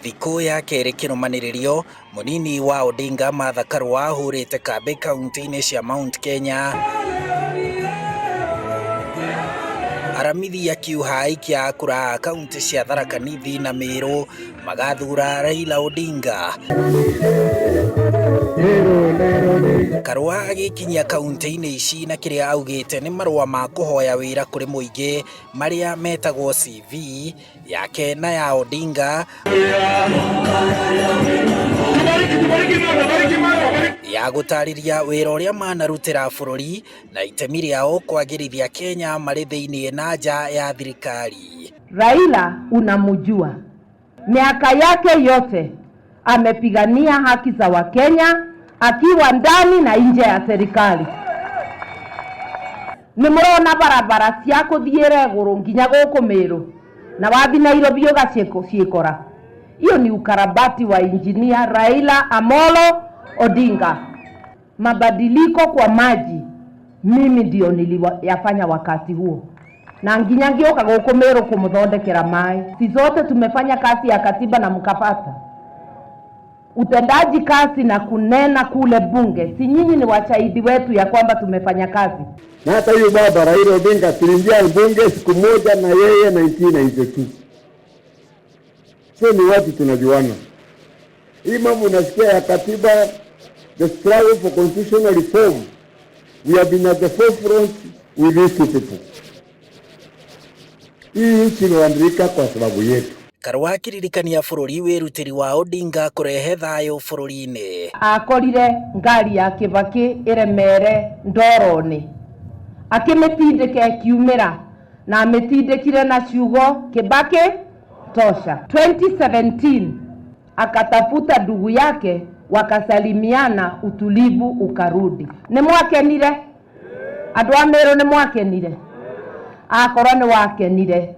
Thikũ ya kerĩ kĩrũmanĩrĩrio, mũnini wa Odinga Martha Karua ahũrĩte kambĩ kaunti-inĩ cia Mount Kenya. Aramithi akiuha aikia a kura a kaunti cia Tharaka Nithi na Meru magathura Raila Odinga. Karua agĩkinyia kaunti-inĩ ici na kĩrĩa augĩte nĩ marũa ma kũhoya wĩra kũrĩ mũingĩ marĩa metagwo CV yake na ya Odinga ya gũtarĩria wĩra ũrĩa manarutĩra bũrũri na itemi rĩao kwagĩrithia Kenya marĩ thĩinĩ na nja ya thirikari. Raila unamjua, miaka yake yote amepigania haki za Wakenya akiwa ndani na nje ya serikali. Nĩ mũrona barabara cia kũthiĩra igũrũ nginya gũkũ Meru na wathi Nairobi ũgaciĩkora. Hiyo ni ukarabati wa Engineer Raila Amolo Odinga. Mabadiliko kwa maji mimi ndio niliyafanya wakati huo na nginya ngĩũka gũkũ Meru kũmũthondekera maĩ. Si zote tumefanya kazi ya katiba na mkapata utendaji kazi na kunena kule bunge, si nyinyi ni washahidi wetu ya kwamba tumefanya kazi? Na hata huyu baba Raila Odinga tuliingia bunge siku moja na yeye 1992. So ni watu tunajuana. Hii mambo unasikia ya katiba, the struggle for constitutional reform, we have been at the forefront with these two people. Hii nchi imebadilika kwa sababu yetu. Karua akĩririkania bũrũri wĩrutĩri wa Odinga kũrehe thayũ bũrũri-inĩ. Akorire ngari ya Kibaki ĩremere ndoro-inĩ, akĩmĩtindĩka ĩkiumĩra na amĩtindĩkire na ciugo "Kibaki tosha". 2017 akatafuta ndugu yake, wakasalimiana, utulivu ukarudi. Nĩ mwakenire andũ a Meru? Nĩ mwakenire? Akorwo nĩ wakenire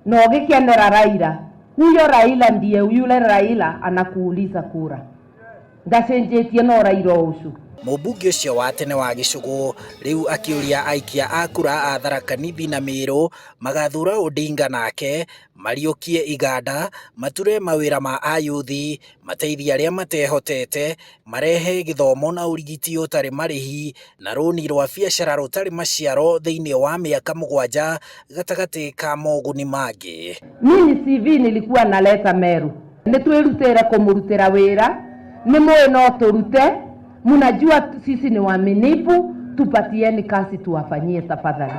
na ũgĩkenera Raila, huyo Raila ndiye yule Raila anakuuliza kura, ndacenjetie no Raila o ũcio. Mũmbunge ũcio wa tene wa Gĩcũgũ rĩu akĩũria aikia a kura a Tharaka Nithi na Meru magathura Odinga nake mariũkie iganda, mature mawĩra ma ayuthi, mateithie arĩa matehotete, marehe gĩthomo na ũrigiti ũtarĩ marĩhi na rũni rwa biacara rũtarĩ maciaro thĩinĩ wa mĩaka 7 gatagatĩ ka moguni mangĩ. Mimi CV nilikuwa naleta Meru, nĩ twĩrutĩre kũmũrutĩra wĩra, nĩ mũĩ no tũrute, mnajua sisi ni waaminifu, tupatieni kazi tuwafanyie tafadhali.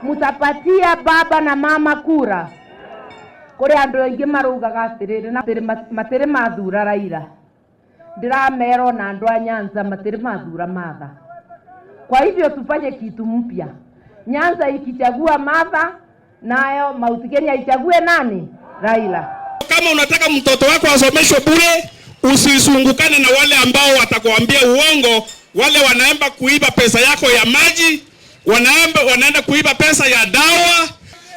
Mutapatia baba na mama kura. Kũrĩ andũ aingĩ maraugaga atĩrĩrĩ na matirĩ mathura Raila, ndĩramera ona andũ a Nyanza matirĩ mathura Martha. Kwa hivyo tufanye kitu mpya. Nyanza ikichagua Martha, nayo Mount Kenya ichague nani? Raila. Kama unataka mtoto wako asomeshwe bure, usisungukane na wale ambao watakuambia uongo, wale wanaenda kuiba pesa yako ya maji, wanaenda kuiba pesa ya dawa.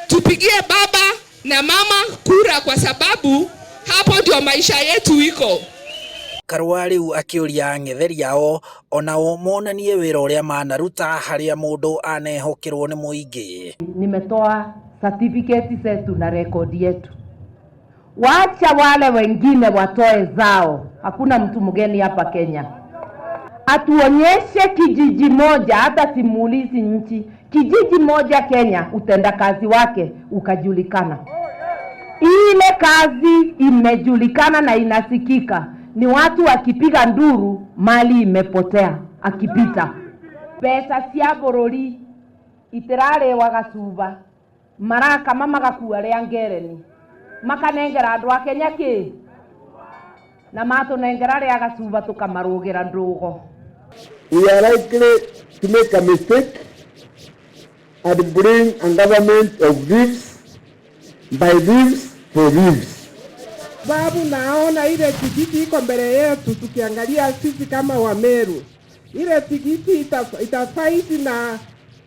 Tupigie baba na mama kura kwa sababu hapo ndio maisha yetu iko. Karua rĩu akĩũria ang'etheri ao onao monanie wĩra ũrĩa manaruta harĩa mũndũ anehokerwo nĩ mũingĩ. Nimetoa certificate zetu na rekodi yetu. Wacha wale wengine watoe zao. Hakuna mtu mgeni hapa Kenya. Atuonyeshe kijiji moja, hata simuulizi nchi, kijiji moja Kenya, utendakazi wake ukajulikana. Ile kazi imejulikana na inasikika, ni watu wakipiga nduru, mali imepotea akipita. Mbeca cia bũrũri itirarĩwa gacuba, marakama magakua rĩa ngereni, makanengera andũ a Kenya kĩ na matũnengera rĩa gacuba tũkamarũgĩra ndũgo. We are likely to make a mistake and bring a government of thieves, by thieves, for thieves. Sababu naona ile tikiti iko mbele yetu, tukiangalia sisi kama Wameru, ile tikiti itafight na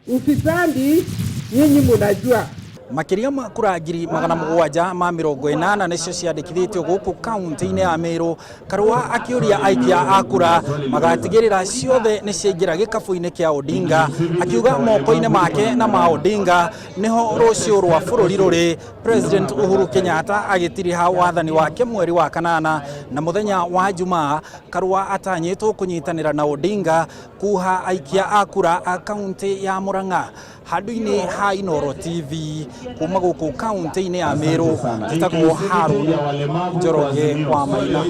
ufisadi, nyinyi munajua. Makĩria ma kura 780,000 nĩcio ciandĩkithĩtio gũkũ kaunti-inĩ ya Meru. Karua akĩũria aikia a kura magatigĩrĩra ciothe nĩ ciaingĩra gĩkabũ-inĩ kĩa Odinga, akiuga moko-inĩ make na ma Odinga nĩho rũciũ rwa bũrũri rũrĩ. President Uhuru Kenyatta agĩtiriha wathani wake mweri wa kanana na mũthenya wa Jumaa, Karua atanyĩtwo kũnyitanĩra na Odinga kuha aikia a kura a kaunti ya Murang'a. Handũ-inĩ ha Inooro TV kuma gũkũ kaunti-inĩ ya Meru, njĩtagwo Harun Njoroge wa Maina.